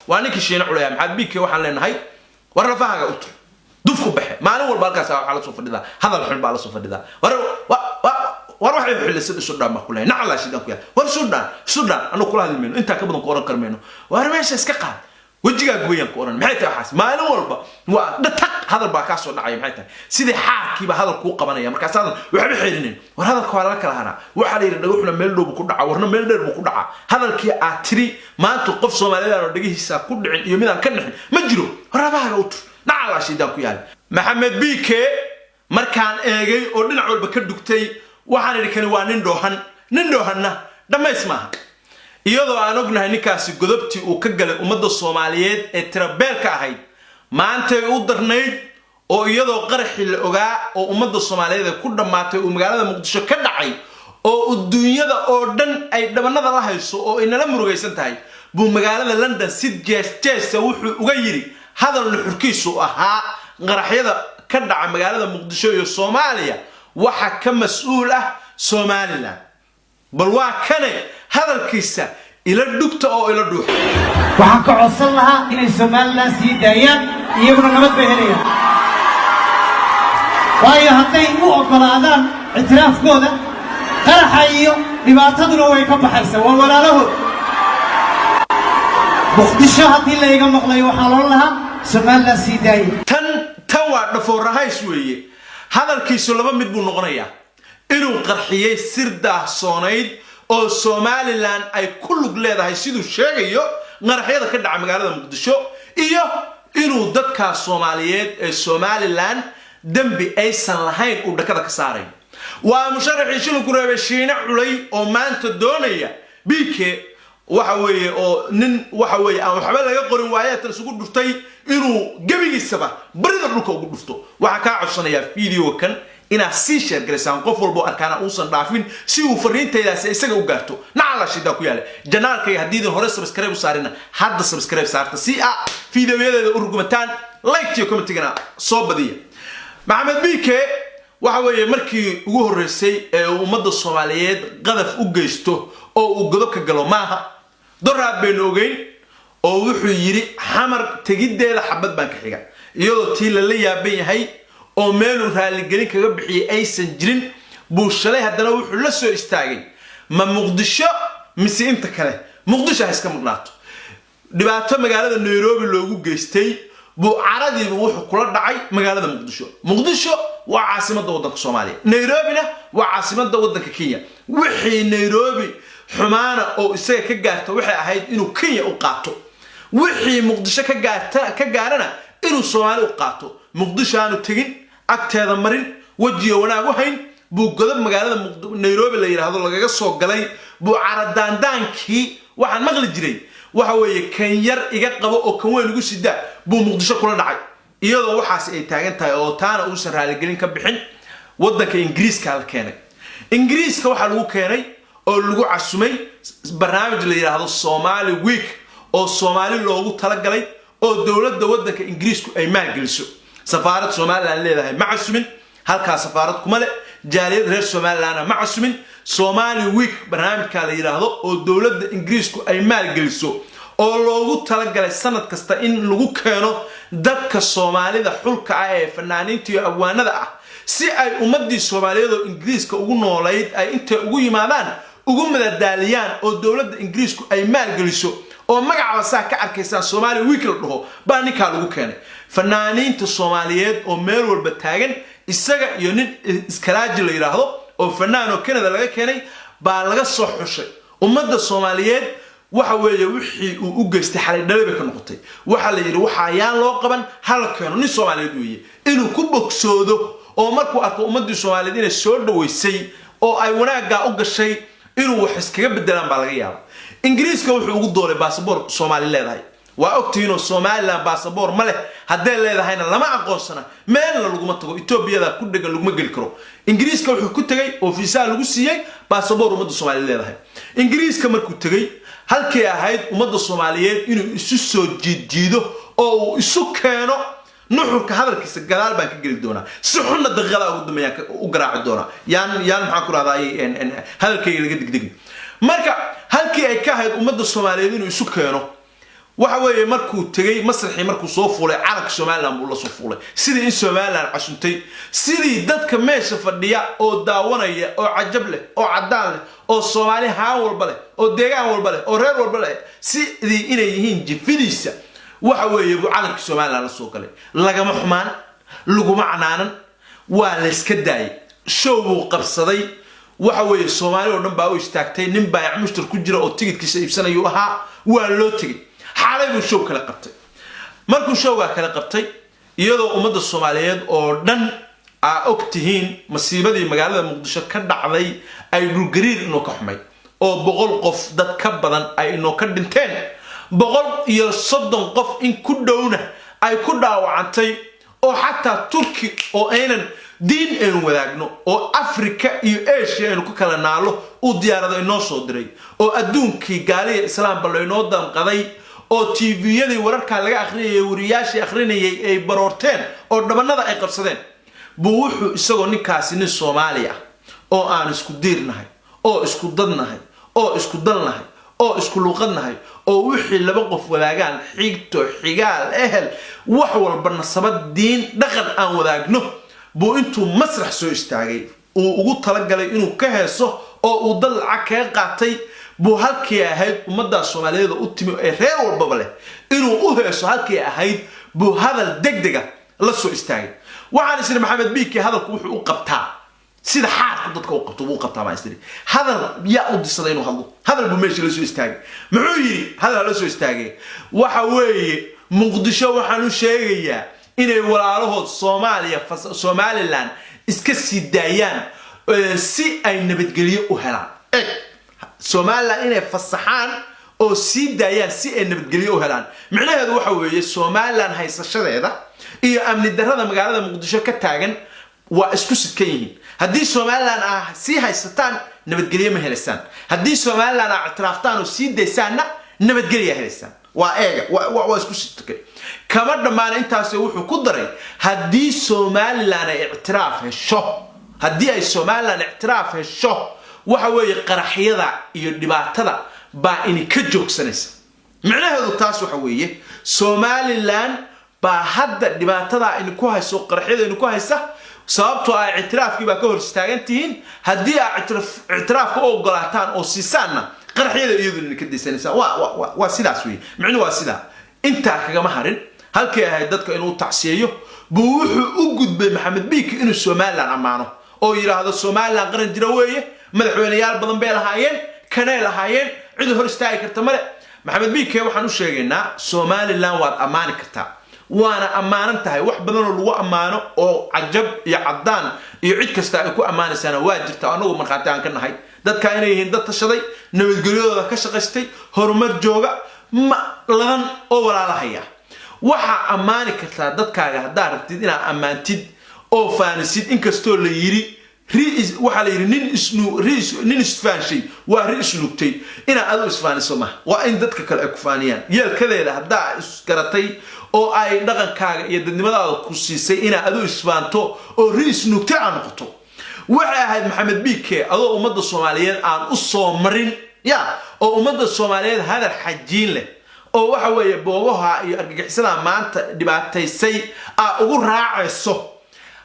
Waa ninkii Shiina Culaya, Maxamed BK. Waxaan leenahay, war lafahaaga u tur, duf ku baxe. Maalin walba halkaas waxaa la soo fadhidaa hadal xun baa la soo fadhidaa. War waxay xillisan isu dhaan baa kulahay, naclaa shidaan ku yahay. War isu dhaan, isu dhaan. Anagu kula hadli mayno, intaa ka badan ku oran kar mayno. War meesha iska qaad, wejigaa goyaan ku oran. Maxay tahay waxaas? Maalin walba waa dhataq, hadal baa kaa soo dhacaya. Maxay tahay? Sidii xaarkiiba hadal kuu qabanaya, markaasaadan waxba xeelinayn. War hadalka waa lala kala haraa. Waxaa la yidhi dhagaxuna meel dhow buu ku dhacaa, warna meel dheer buu ku dhacaa. Hadalkii aad tiri maanta qof Soomaaliyeed oo dhegihiisa ku dhicin iyo midaan ka dhicin ma jiro. War abahaaga u tur, nacalaa shiidaan ku yahay. Maxamed BK markaan eegay oo dhinac walba ka dhugtay, waxaan idhi, kani waa nin dhoohan, nin dhoohanna dhammays maaha. Iyadoo aan ognahay ninkaasi godobtii uu ka galay ummadda Soomaaliyeed ee tirabeelka ahayd, maantay u darnayd oo iyadoo qaraxii la ogaa oo ummadda Soomaaliyeed ay ku dhammaatay uu magaalada Muqdisho ka dhacay, oo adduunyada oo dhan ay dhabanada la hayso oo inala murugaysan tahay, buu magaalada London si jees jeesa wuxuu uga yidhi hadal nuxurkiisu ahaa qaraxyada ka dhaca magaalada Muqdisho iyo Soomaaliya waxa ka mas-uul ah Somaliland. Bal waa kane hadalkiisa, ila dhugta oo ila dhuuxa. Waxaan ka codsan lahaa inay Somaliland sii daayaan, iyaguna nabad bay helayaan, waayo hadday u oggolaadaan ictiraafkooda, qaraxa iyo dhibaataduna way ka baxaysaa. Waa walaalahood. Muqdisho haddii layga maqlayo, waxaa loo lahaa Somaliland sii daaya. Tan waa dhafoorahays weeye. Hadalkiisu laba mid buu noqonayaa: inuu qarxiyey sir daahsoonayd oo Somaliland ay ku lug leedahay, siduu sheegayo, qaraxyada ka dhaca magaalada Muqdisho, iyo inuu dadkaas Soomaaliyeed ee Somaliland dembi aysan lahayn uu dhakada ka saarayo. Waa musharaxii shilinku reebay, Shiine Culay, oo maanta doonaya BK waxa weeye oo nin waxa weeye aan waxba laga qorin waayaatan isugu dhuftay inuu gebigiisaba barida dhulka ugu dhufto. Waxaan kaa codsanayaa video kan inaad sii share garaysaan, qof walbo arkaana uusan dhaafin, si uu fariintaydaasi isaga u gaarto. Nacala shidaa ku yaala. Channelkayga haddii idin hore subscribe u saarina, hadda subscribe saarta si a videoyadeeda u rugumataan, like iyo commentigana soo badiya. Maxamed BK waxa weeye markii ugu horreysay ee uu ummadda Soomaaliyeed qadaf u geysto oo uu godob ka galo maaha. Doraad baynu ogeyn oo wuxuu yidhi Xamar tegiddeeda xabad baan ka xiga, iyadoo tii lala yaaban yahay oo meeluu raaligelin kaga bixiyay aysan jirin buu shalay haddana wuxuu la soo istaagay ma Muqdisho mise inta kale, Muqdisho ha iska maqnaato. Dhibaato magaalada Nairobi loogu geystay buu caradiiba wuxuu kula dhacay magaalada Muqdisho. Muqdisho waa caasimadda waddanka Soomaaliya, Nairobina waa caasimadda waddanka Kenya. Wixii Nairobi xumaana oo isaga ka gaarta waxay ahayd inuu Kenya u qaato, wixii Muqdisho ka gaarta ka gaarana inuu Soomaali u qaato. Muqdisho aanu tegin, agteeda marin, wejiyo wanaag u hayn, buu godob magaalada Nairobi la yidhaahdo lagaga soo galay buu caradaandaankii, waxaan maqli jiray waxa weeye kan yar iga qabo oo kan weyn igu sidaa, buu Muqdisho kula dhacay. Iyadoo waxaas ay taagan tahay oo taana uusan raaligelin ka bixin, waddanka Ingiriiska la keenay. Ingiriiska waxaa lagu keenay oo lagu casumay barnaamij la yidhaahdo Somali Week, oo Soomaali loogu talagalay oo dowladda waddanka Ingiriisku ay maalgeliso. Safaarad Somaliland leedahay ma casumin, halkaa safaarad kuma le, jaaliyad reer Somalilandna ma casumin. Somali Week barnaamijka la yidhaahdo oo dowladda Ingiriisku ay maalgeliso oo loogu talagalay sanad kasta in lagu keeno dadka Soomaalida xulka ah ee fanaaniinta iyo abwaanada ah, si ay ummadii Soomaaliyeed oo Ingiriiska ugu noolayd ay intay ugu yimaadaan ugu madadaaliyaan, oo dowladda Ingiriisku ay maalgeliso, oo magacaba saa ka arkaysaan Somali Week la dhaho, baa ninkaa lagu keenay. Fanaaniinta Soomaaliyeed oo meel walba taagan, isaga iyo nin Iskalaaji la yidhaahdo oo fanaan oo Canada laga keenay baa laga soo xushay ummadda Soomaaliyeed. Waxa weeye wixii uu u geystay xalay dhalay bay ka noqotay. Waxaa la yidhi waxa ayaan loo qaban, hala keeno, nin Soomaaliyeed weeye, inuu ku bogsoodo oo markuu arko ummaddii Soomaaliyeed inay soo dhaweysay oo ay wanaaggaa u gashay, inuu wax iskaga bedelaan baa laga yaaba. Ingiriiska wuxuu ugu doolay baasaboor Soomaali leedahay. Waa ogtihiinoo Somaliland baasaboor ma leh, hadday leedahayna lama aqoonsana, meelna laguma tago, Etoobiyada ku dhegan laguma geli karo. Ingiriiska wuxuu ku tegay oo fiisaha lagu siiyey baasaboor ummadda Soomaaliya leedahay. Ingiriiska markuu tegey, halkii ahayd ummadda Soomaaliyeed inuu isu soo jiidjiido oo uu isu keeno, nuxurka hadalkiisa gadaal baan ka geli doonaa, si xunna daqiiqada ugu dambeeyaan u garaaci doonaa. Yaan maxaan ku rahdaay, hadalkayga laga degdegin. Marka halkii ay ka ahayd ummadda Soomaaliyeed inuu isu keeno Waxa weeye, markuu tegey masraxii, markuu soo fuulay, calanka Somaliland buu la soo fuulay, sidii in Somaliland casuntay, sidii dadka meesha fadhiya oo daawanaya oo cajab leh oo caddaan leh oo Soomaali haan walba leh oo deegaan walba leh oo reer walba leh, sidii inay yihiin jifidiisa. Waxa weeye, buu calanka Somaliland la soo galay. Lagama xumaan, laguma canaanan, waa layska daayay. Show buu qabsaday. Waxa weeye, Soomaali oo dhan baa u istaagtay. Nin baayac mushtar ku jira oo tigidkiisa iibsanayuu ahaa, waa loo tegey. Xaalay buu show kala qabtay. Markuu showgaa kala qabtay, iyadoo ummadda Soomaaliyeed oo dhan aa og tihiin masiibadii magaalada Muqdisho ka dhacday, ay dhulgariir inoo ka xumay oo 100 qof dad ka badan ay inoo ka dhinteen, 130 qof in ku dhowna ay ku dhaawacantay, oo xataa Turki oo aynan diin aynu wadaagno oo Africa iyo Asia aynu ku kala naalo uu diyaarado inoo soo diray, oo adduunkii gaaliya Islaamba laynoo damqaday, oo TV-yadii wararkaa laga akrinayay, wariyaashii akhrinayay ay baroorteen oo dhabanada ay qabsadeen, buu wuxuu isagoo ninkaasi nin Soomaali ah oo aan isku diirnahay oo isku dadnahay oo isku dalnahay oo isku luuqadnahay oo wixii laba qof wadaagaan, xigto, xigaal, ehel, wax walba, nasabad, diin, dhaqan aan wadaagno, buu intuu masrax soo istaagay uu ugu talagalay inuu ka heeso oo uu dad lacag kaga qaatay, buu halkii ahayd ummaddaa Soomaaliyeed oo u timi ee reer walbaba leh inuu u heeso, halkii ahayd buu hadal degdega la soo istaagay. Waxaan isiri, Maxamed Biike hadalku wuxuu u qabtaa sida xaarku dadka u qabto buu u qabtaa, baan isiri. Hadal yaa u disaday inuu hadlo? Hadal buu meesha la soo istaagay. Muxuu yidhi? Hadal la soo istaagay waxa weeye: Muqdisho waxaan u sheegayaa inay walaalahood Soomaaliya, Somaliland iska sii daayaan si ay nabadgelyo u helaan. Eg, Somaliland inay fasaxaan oo sii daayaan si ay nabadgelyo u helaan. Micnaheedu waxa weeye, Somaliland haysashadeeda iyo amni darrada magaalada Muqdisho ka taagan waa isku sidkan yihiin. Haddii Somaliland ah sii haysataan, nabadgelyo ma helaysaan. Haddii Somaliland aa ictiraaftaan oo sii daysaanna, nabadgelya helaysaan. Waa eega, waa isku sidkay. Kama dhammaana intaas, wuxuu ku daray haddii Somaliland ay ictiraaf hesho, haddii ay Somaliland ictiraaf hesho, waxa weeye qaraxyada iyo dhibaatada baa ini ka joogsanaysa. Micnaheedu taas waxa weeye, Somaliland baa hadda dhibaatadaa ini ku hayso, qaraxyada ini ku haysa, sababtoo ah ictiraafkii baa ka hor istaagan tihiin. Haddii aa ictiraafka u ogolaataan oo siisaanna, qaraxyada iyaduna idinka daysanaysaa. Waa sidaas weeye micnuhu, waa sidaa. Intaa kagama harin. Halkii ahayd dadka inuu tacsiyeeyo buu wuxuu u gudbay Maxamed Biiki inuu Somaliland ammaano oo yidhaahdo Somaliland qaran jira weeye, madaxweyneyaal badan bay lahaayeen, kanay lahaayeen, cid hor istaagi karta male. Maxamed Biike waxaan u sheegaynaa, Somaliland waad ammaani kartaa, waana ammaanan tahay. Wax badanoo lagu ammaano oo cajab iyo caddaan iyo cid kasta ay ku ammaanaysaana waa jirta. Annagu markhaati aan ka nahay dadka inay yihiin dad tashaday, nabadgelyadooda ka shaqaystay, horumar jooga, ma ladan oo walaalahaya. Waxaa ammaani kartaa dadkaaga haddaa rabtid inaad ammaantid oo faanisid, inkastoo la yidhi waxaa la yidhi nin isnu ri nin isfaanshay waa ri isnugtay. Inaad adu isfaaniso maha, waa in dadka kale ay ku faaniyaan. Yeelkadeeda, haddaa isgaratay oo ay dhaqankaaga iyo dadnimadaada ku siisay inaad adu isfaanto oo ri isnugtay aad noqoto, waxay ahayd, Maxamed Biike, adoo ummadda Soomaaliyeed aan u soo marin ya oo ummadda Soomaaliyeed hadal xajiin leh oo waxa weeye boobaha iyo argagixisada maanta dhibaataysay aa ugu raacayso,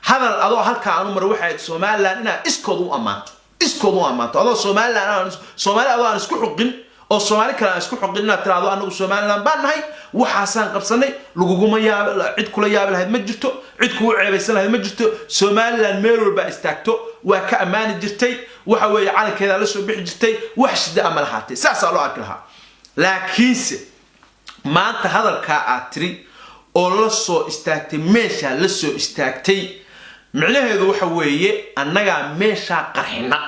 hadal adoo halkaa aanu maray, waxay ahayd Somaliland inaad iskood u ammaanto, iskood u ammaanto, adoo Somaliland aan Soomaali adoo aan isku xuqin oo Soomaali kale aan isku xoqin, inaad tiraahdo anagu Somaliland baan nahay, waxaasaan qabsanay, laguguma yaab, cid kula yaabi lahayd ma jirto, cid kugu ceebaysan lahayd ma jirto. Somaliland meel walba istaagto waa ka ammaani jirtay. Waxa weeye, calankeedaa la soo bixi jirtay, wax shida ama lahaatay, saasaa loo arki lahaa. Laakiinse maanta hadalkaa aad tiri oo la soo istaagtay, meeshaa la soo istaagtay, micnaheedu waxa weeye annagaa meeshaa qarxina.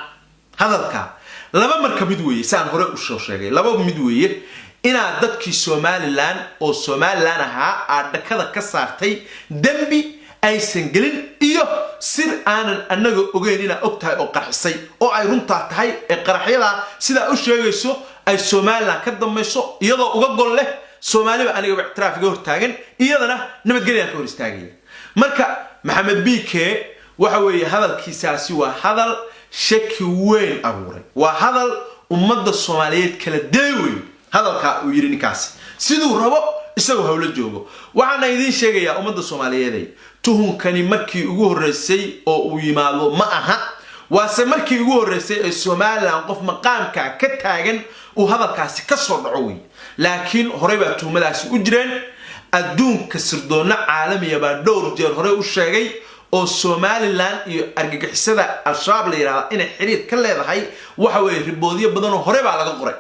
Hadalkaa laba marka mid weeye, saan hore usoo sheegay, laba mid weeye: inaad dadkii Somaliland oo Somaliland ahaa aad dhakada ka saartay dembi aysan gelin, iyo sir aanan annaga ogeyn inaad og tahay oo qarxisay, oo ay runtaa tahay ee qaraxyadaa sidaa u sheegayso ay Somaliland ka dambayso, iyadoo uga gol leh Soomaaliba anigaba ictiraaf iga hortaagan, iyadana nabadgelyaan ka hor istaagaya. Marka Maxamed Biike waxa weeye, hadalkiisaasi waa hadal shaki weyn abuuray, waa hadal ummadda Soomaaliyeed kala day weyn hadalkaa uu yidhi ninkaasi. Siduu rabo isagu hawlo joogo. Waxaana idiin sheegayaa, ummadda Soomaaliyeeday, tuhunkani markii ugu horreysay oo uu yimaado ma aha, waase markii ugu horreysay ee Somaliland qof maqaamka ka taagan uu hadalkaasi ka soo dhaco wey. Laakiin horey baa tuhumadaasi u jireen. Adduunka sirdoonno caalamiya baa dhowr jeer horey u sheegay oo Somaliland iyo argagixisada Al-Shabaab la yidhahda inay xiriir ka leedahay. Waxa weeye, riboodyo badanoo hore baa laga qoray.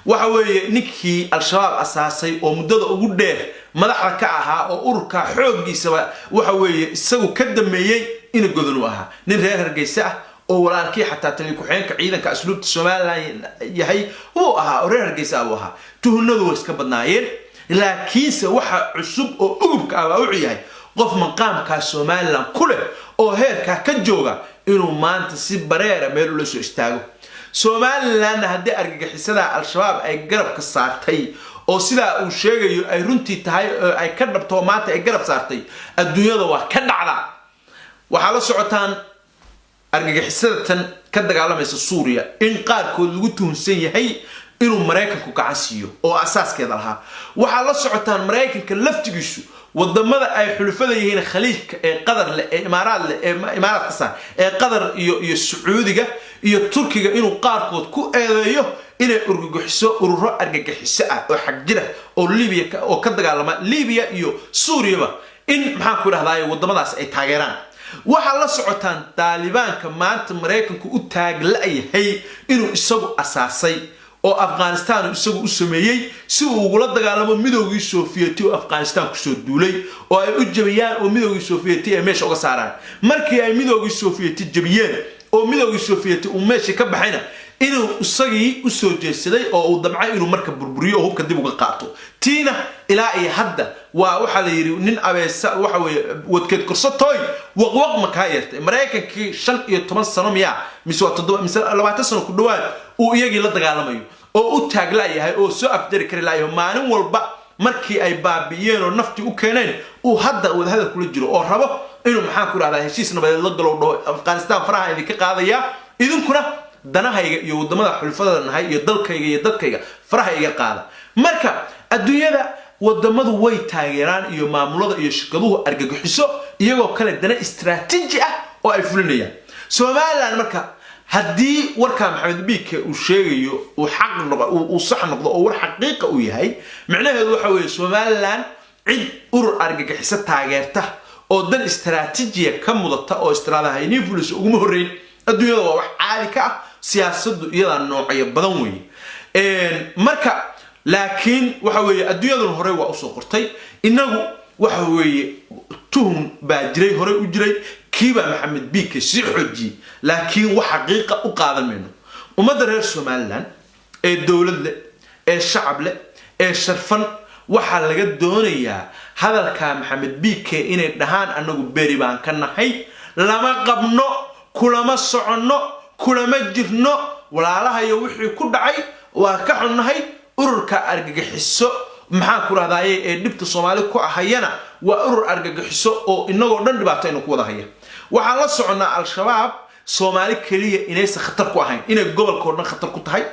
Waxa weeye, ninkii Al-Shabaab asaasay oo muddada ugu dheer madaxda ka ahaa oo ururka xooggiisaba, waxa weeye, isagu ka dambeeyey, ina Godon u ahaa, nin reer Hargeysa ah oo walaalkii xataa taliya ku-xigeenka ciidanka asluubta Somaliland yahay wuu ahaa, oo reer Hargeysa ah buu ahaa. Tuhunadu way iska badnaayeen, laakiinse waxa cusub oo ugubka ah baa wuxuu yahay qof maqaamkaa Somaliland ku leh oo heerkaa ka jooga inuu maanta si bareera meel ula soo istaago. Somalilandna haddii argagixisada Al-Shabaab ay garabka saartay oo sidaa uu sheegayo ay runtii tahay oo ay ka dhabto, maanta ay garab saartay, adduunyada waa ka dhacdaa. Waxaa la socotaan argagixisada tan ka dagaalamaysa Suuriya in qaarkood lagu tuhunsan yahay inuu Maraykanku gacan siiyo oo asaaskeeda lahaa. Waxaa la socotaan Maraykanka laftigiisu wadamada ay xulufada yihiin, Khaliijka, ee Qatar leh, ee Imaaraad leh, ee Imaaraad ka ee Qatar iyo Sacuudiga iyo Turkiga, inuu qaarkood ku eedeeyo inay urgagixiso, ururo argagixiso ah oo xagjira oo Libiya oo ka dagaalama Libiya iyo Suuriyaba, in, maxaan ku dhahdaay, wadamadaas ay taageeraan. Waxaa la socotaan Daalibaanka maanta Maraykanku u taag la-yahay inuu isagu asaasay oo Afghanistan isagu u sameeyey si uu ugula dagaalamo Midoogii Sofiyeeti oo Afghanistan kusoo duulay, oo ay u jabiyaan oo Midoogii Sofiyeeti ay meesha uga saaraan. Markii ay Midoogii Sofiyeeti jabiyeen oo Midoogii Sofiyeeti uu meesha ka baxayna, inuu isagii usoo jeedsaday oo uu damcay inuu marka burburiyo oo hubka dib uga qaato. Tiina ilaa iyo hadda waa waxaa la yidhi nin abeesa waxa weeye wadkeed korsatoy waqwaq ma kaa yeertay. Maraykankii 15 sano miyaa, mise waa 7 mise 20 sano ku dhawaad uu iyagii la dagaalamayo oo u taaglayahay oo soo afjari kari layahay, maalin walba markii ay baabi'iyeen oo naftii u keeneen uu hadda wadahadal kula jiro oo rabo inuu, maxaan ku dhahdaa, heshiis nabadeed la galo, dhaho Afghanistan faraha idinka qaadaya, idinkuna danahayga iyo wadamada xulfada nahay iyo dalkayga iyo dadkayga faraha iga qaada. Marka adduunyada wadamadu way taageeraan iyo maamulada iyo shirkaduhu argagixiso iyagoo kale dana istaraatiiji ah oo ay fulinayaan. Somaliland marka haddii warkaa Maxamed Biike uu sheegayo uu xaq noqo, uu sax noqdo oo war xaqiiqa uu yahay, micnaheedu waxa weeye Somaliland cid urur argagixiso taageerta oo dan istaraatiijiya ka mudata oo istiraadaha fulis uguma horreyn. Adduunyada waa wax caadi ka ah, siyaasaddu iyadaa noocyo badan weeye. Marka laakiin waxa weeye, adduunyaduna horey waa usoo qortay. Innagu waxa weeye, tuhun baa jiray, horey u jiray, kiibaa Maxamed Biike sii xoojiyey, laakiin wax xaqiiqa u qaadan mayno. Ummadda reer Somaliland ee dowlad leh, ee shacab leh, ee sharfan, waxaa laga doonayaa hadalkaa Maxamed Biike inay dhahaan: annagu beri baan ka nahay, lama qabno, kulama soconno, kulama jirno. Walaalahayo wixii ku dhacay waa ka xunnahay. Ururka argagixiso, maxaan ku rahdaye, ee dhibta Soomaali ku ahayana waa urur argagixiso oo inagoo dhan dhibaato aynu ku wada haya. Waxaan la soconnaa Al-Shabaab Soomaali keliya inaysan khatar ku ahayn, inay gobolka oo dhan khatar ku tahay,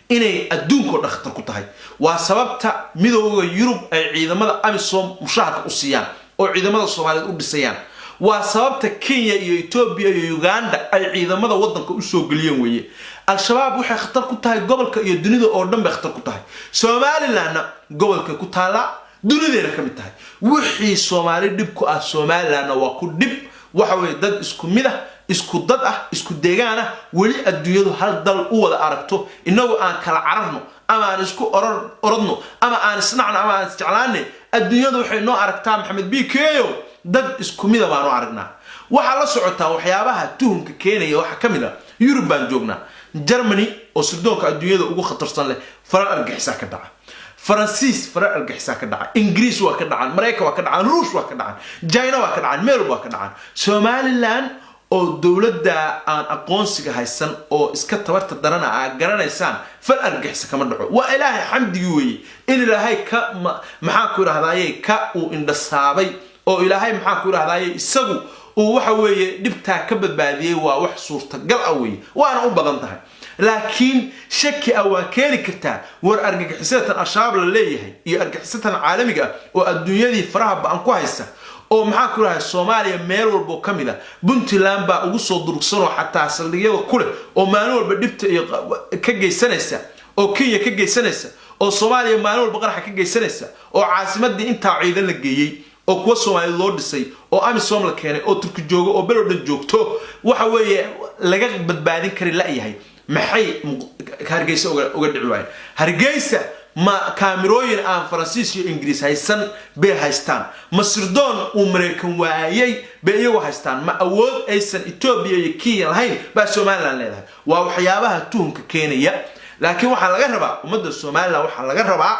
inay adduunka oo dhan khatar ku tahay. Waa sababta Midooda Yurub ay ciidamada AMISOM mushaharka u siiyaan oo ciidamada Soomaaliyeed u dhisayaan. Waa sababta Kenya iyo Etoobiya iyo Uganda ay ciidamada wadanka usoo geliyeen weeye. Al-Shabaab waxay khatar ku tahay gobolka iyo dunida oo dhan bay khatar ku tahay. Somalilandna gobolkay ku taallaa, dunideena ka mid tahay. Wixii Soomaali dhib ku ah, Somalilandna waa ku dhib. Waxa weeye, dad isku mid ah, isku dad ah, isku deegaan ah, weli adduunyadu hal dal u wada aragto. Inagu aan kala cararno ama aan isku orodno ama aan isnacno ama aan isjeclaane, adduunyadu waxay noo aragtaa, Maxamed Bikeyo, dad isku mida baanu aragnaa. Waxaa la socotaa waxyaabaha tuhunka keenaya waxaa ka mid ah, Yurub baan joognaa, Germany oo sirdoonka adduunyada ugu khatarsan leh farar argaxisaa ka dhaca, Faransiis farar argaxisaa ka dhaca, Ingiriis waa ka dhacaan, Maraykan waa ka dhacaan, Ruush waa ka dhacaan, China waa ka dhacaan, meel waa ka dhacaan. Somaliland oo dowladda aan aqoonsiga haysan oo iska tabarta darana aa garanaysaan, fal argixisa kama dhaco. Waa Ilaahay xamdigii weeye in Ilaahay ka, maxaan ku idhahdaye, ka uu indhasaabay oo Ilaahay, maxaan ku idhahdaye, isagu Uu waxa weeye dhibtaa ka badbaadiyey, waa wax suurtagal ah weeye, waana u badan tahay. Laakiin shaki ah waa keeni kartaa. War argagixisatan Al-Shabaab la leeyahay iyo argagixisatan caalamiga ah oo adduunyadii faraha ba-an ku haysa, oo maxaa ku dhahay, Soomaaliya meel walbo ka mid a, Puntland baa ugu soo durugsan oo xataa saldhigyada ku leh, oo maalin walba dhibta iyo ka geysanaysa, oo Kenya ka geysanaysa, oo Soomaaliya maalin walba qaraxa ka geysanaysa, oo caasimadii intaa ciidan la geeyey, oo kuwa Soomaaliya loo dhisay, oo AMISOM la keenay, oo Turki joogo, oo belo dhan joogto, waxa weeye laga badbaadin kari la-yahay. Maxay Hargeysa uga dhici waayeen? Hargeysa ma kaamirooyin aan Faransiis iyo Ingiriis haysan bay haystaan? Ma sirdoon uu Maraykan waayay bay iyagu haystaan? Ma awood aysan Etoobiya iyo Kenya lahayn baa Somaliland leedahay? Waa waxyaabaha tuhunka keenaya. Laakiin waxaa laga rabaa ummadda Somaliland, waxaa laga rabaa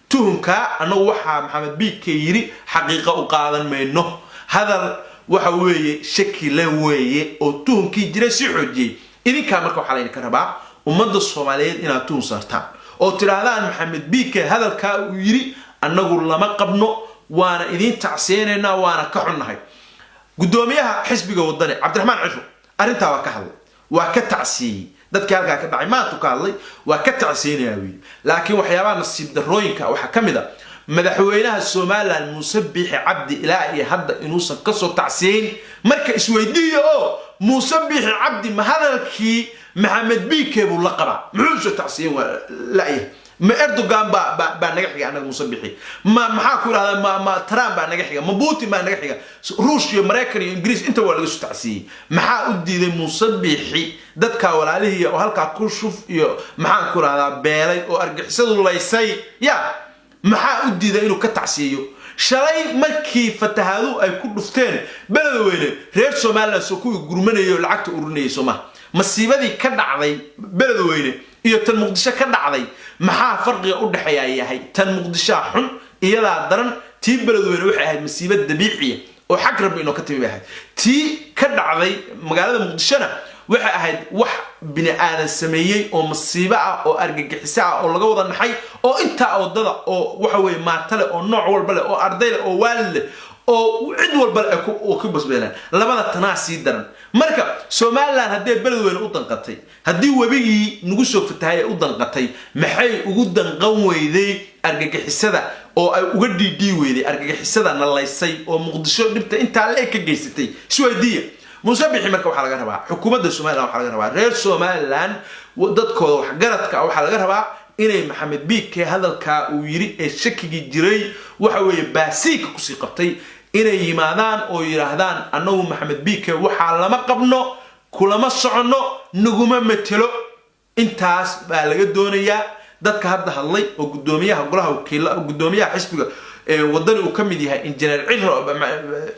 tuhunka annagu waxaa Maxamed Biike yidhi xaqiiqa u qaadan mayno. Hadal waxa weeye shaki le weeye oo tuhunkii jiray sii xoojiyey. Idinkaa marka waxaa laydinka rabaa, ummadda Soomaaliyeed, inaad tuhun saartaan oo tidhaahdaan Maxamed Biike hadalkaa uu yidhi annagu lama qabno, waana idiin tacsiyeynaynaa, waana ka xunnahay. Guddoomiyaha xisbiga Wadani, Cabdiraxmaan Ciro, arrintaa waa ka hadlay, waa ka tacsiiyey dadkii halkaa ka dhacay. Maantu ka hadlay, waa ka tacsiyeynayaa wiili. Laakiin waxyaabaha nasiib darrooyinka waxaa ka mid a madaxweynaha Somaliland, Muuse Biixi Cabdi, ilaa iyo hadda inuusan kasoo tacsiyeyn. Marka isweydiiya oo Muuse Biixi Cabdi ma hadalkii Maxamed Biike buu la qabaa? Muxuu soo tacsiyeyn waa la'yahay? Ma Erdogan baa naga xiga annaga, Muuse Bixi? Ma maxaa ku idhahdaa, ma Trump baa naga xiga? Ma Putin baa naga xiga? Ruush iyo Maraykan iyo Ingiriis inta waa laga soo tacsiiyey. Maxaa u diiday Muuse Bixi dadka walaalihii oo halkaa ku shuf iyo maxaan ku idhahdaa beelay oo argixisadu laysay ya? Maxaa u diiday inuu ka tacsiiyo? Shalay markii fatahaadu ay ku dhufteen Beledweyne, reer Somaliland soo kuwii gurmanayay oo lacagta ururinayay soomaha? Masiibadii ka dhacday Beledweyne iyo tan Muqdisho ka dhacday maxaa farqiga u dhexeeyaa yahay? Tan Muqdishoa xun, iyadaa daran. Tii Beledweyne waxay ahayd masiibo dabiiciya oo xag Rabbi inoo ka timi bay ahayd. Tii ka dhacday magaalada Muqdishona waxay ahayd wax bini aadan sameeyey oo masiibo ah oo argagixiso ah oo laga wada naxay, oo intaa wadada oo waxa weeye maata leh, oo nooc walba leh, oo arday leh, oo waalid leh, oo cid walba leh oo ku basbeelaan. Labada tanaa sii daran. Marka Somaliland hadday Beledweyne u danqatay, haddii webigii nagu soo fatahay ay u danqatay, maxay ugu danqan weyday argagixisada oo ay uga dhiidhii weyday argagixisada nalaysay oo Muqdisho dhibta intaa le ka geysatay? Isweydiiya. Muuse Bixi marka waxaa laga rabaa, xukuumadda Somaliland waxaa laga rabaa, reer Somaliland dadkooda waxgaradka ah waxaa laga rabaa inay Maxamed Biike hadalkaa uu yidhi ee shakigii jiray waxa weeye baasiinka kusii qabtay inay yimaadaan oo yidhaahdaan: annagu Maxamed Biike waxaa lama qabno, kulama soconno, naguma metelo. Intaas baa laga doonayaa dadka hadda hadlay oo guddoomiyaha golaha wakiila, guddoomiyaha xisbiga Wadani uu ka mid yahay, Injineer Ciro.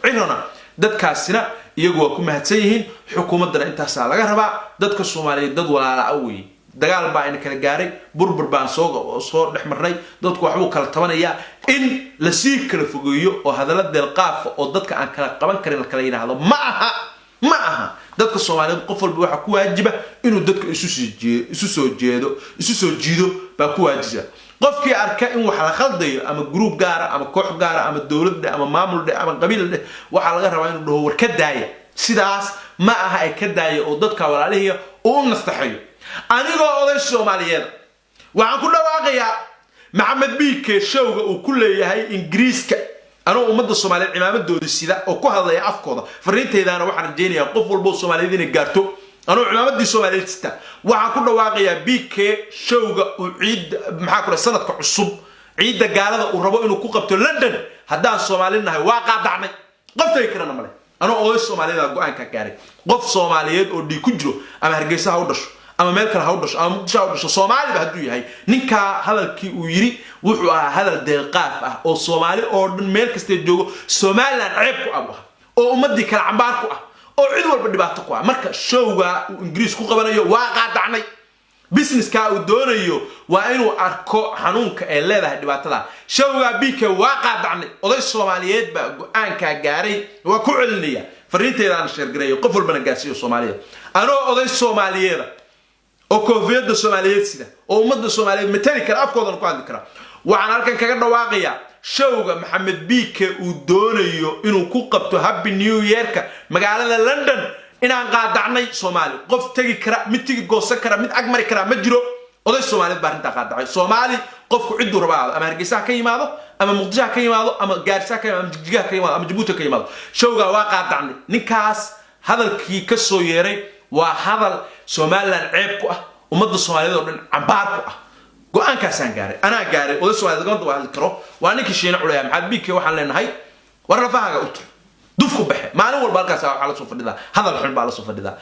Cirona dadkaasina iyagu waa ku mahadsan yihiin. Xukuumaddana intaasaa laga rabaa. Dadka Soomaaliyeed dad walaala ah weeye. Dagaal baa ina kala gaaray, burbur baan soo dhex marnay, dadku waxbuu kala tabanayaa. In lasii kala fogeeyo oo hadallo deelqaafa oo dadka aan kala qaban karin la kala yidhaahdo ma aha, ma aha. Dadka Soomaaliyeed qof walba waxaa ku waajiba inuu dadka isu soo jeedo, isu soo jiido baa ku waajiba. Qofkii arka in wax la khaldayo, ama group gaara, ama koox gaara, ama dowlad dheh, ama maamul dheh, ama qabiil dheh, waxaa laga rabaa inuu dhaho: war ka daaya, sidaas ma aha, ay ka daaya, oo dadka walaalihiya uu u nastaxayo. Anigoo oday Soomaaliyeed waxaan ku dhawaaqayaa Maxamed Biike showga uu ku leeyahay Ingiriiska, anoo ummadda Soomaaliyeed cimaamadoodii sida oo ku hadlaya afkooda, fariintaydaana waxaan rajaynayaa qof walbo Soomaaliyeed inay gaarto. Anoo cimaamadii Soomaaliyeed sita waxaan ku dhawaaqayaa BK showga uu ciid, maxaa ku dhahay, sanadka cusub, ciidda gaalada uu rabo inuu ku qabto London, haddaan Soomaali nahay waa qaadacnay. Qof tagi karana male. Anoo oday Soomaaliyeed go-aanka gaaray. Qof Soomaaliyeed oo dhiig ku jiro, ama Hargeysa ha u dhasho, ama meel kale ha u dhasho, ama Muqdisho ha u dhasho, Soomaaliba hadduu yahay, ninkaa hadalkii uu yidhi wuxuu ahaa hadal deelqaaf ah oo Soomaali oo dhan meel kastee joogo, Somaliland ceeb ku ah buu ahaa, oo ummadii kale cambaar ku ah, oo cid walba dhibaato ku ah. Marka showga uu Ingiriis ku qabanayo waa qaadacnay. Businesska uu doonayo waa inuu arko xanuunka ay leedahay dhibaatada. Showga BK waa qaadacnay. Oday Soomaaliyeed baa go-aankaa gaaray. Waa ku celinaya fariinteydaana, share gareeyo, qof walbana gaarsiiyo Soomaaliya. Anoo oday Soomaaliyeeda oo koofiyadda Soomaaliyeed sida oo ummadda Soomaaliyeed matali kara, afkoodana ku hadli kara, waxaan halkan kaga dhawaaqayaa Showga Maxamed Biike uu doonayo inuu ku qabto Happy New Yearka magaalada London inaan qaadacnay. Soomaali qof tegi kara, mid tigi goosan kara, mid ag mari kara ma jiro. Oday Soomaaliyeed baa arrintaa qaadacay. Soomaali qofku cidduu rabaa ahaado, ama Hargeysa ha ka yimaado, ama Muqdisho ha ka yimaado, ama Gaarisa ha ka yimaado, ama Jigjiga ha ka yimaado, ama Jabuuti ha ka yimaado, showgaa waa qaadacnay. Ninkaas hadalkii ka soo yeeray waa hadal Somaliland ceeb ku ah, ummadda Soomaaliyeed oo dhan cambaar ku ah. Go-aankaasaan gaaray, anaa gaaray. Oday Soomaaliyeed lagama daba hadli karo. Waa ninkii Shiina Culaya. Maxaad Biike waxaan leenahay, war lafahaaga u tur, dufku baxe. Maalin walba halkaas waxaa la soo fadhidaa hadal xun baa la soo fadhidaa.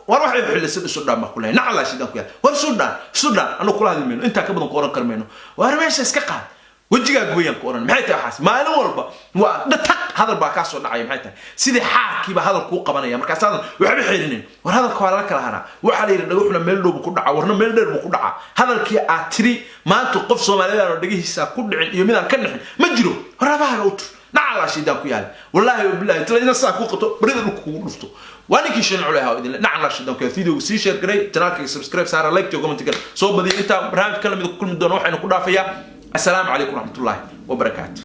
War waxay xilisan isu dhaan baa kulahay, nacalaa shidaan ku yaal. War isu dhaan, isu dhaan. Anagu kula hadli mayno, intaa ka badan ku oran kar mayno. War meesha iska qaad, wejigaa gooyaan ku oran. Maxay tahay waxaas? Maalin walba waa dhataq, hadal baa kaa soo dhacaya. Maxay tahay? Sidii xaarkiiba hadal kuu qabanaya, markaasaadan waxba xeelinayn. War hadalka waa lala kala haraa. Waxaa la yidhi dhagaxuna meel dhow buu ku dhacaa, warna meel dheer buu ku dhacaa. Hadalkii aad tiri maanta qof Soomaaliyeed aan oo dhegihiisa ku dhicin iyo midaan ka dhicin ma jiro. War labahaaga u tur, nacalaa shaydaan ku yaala. Wallaahi wabillahi tala ina saa ku qabto, barida dhulka kugu dhufto. Waa ninkii Shiin Culay ahaa idinle, nacalaa shaydaan ku yaala. Videoga sii share garay, channelkayga subscribe saara, like iyo comment soo badiya. Intaa barnaamij kala mid ku kulmi doono, waxaynu ku dhaafayaa assalaamu calaykum waraxmatullaahi wabarakaatu.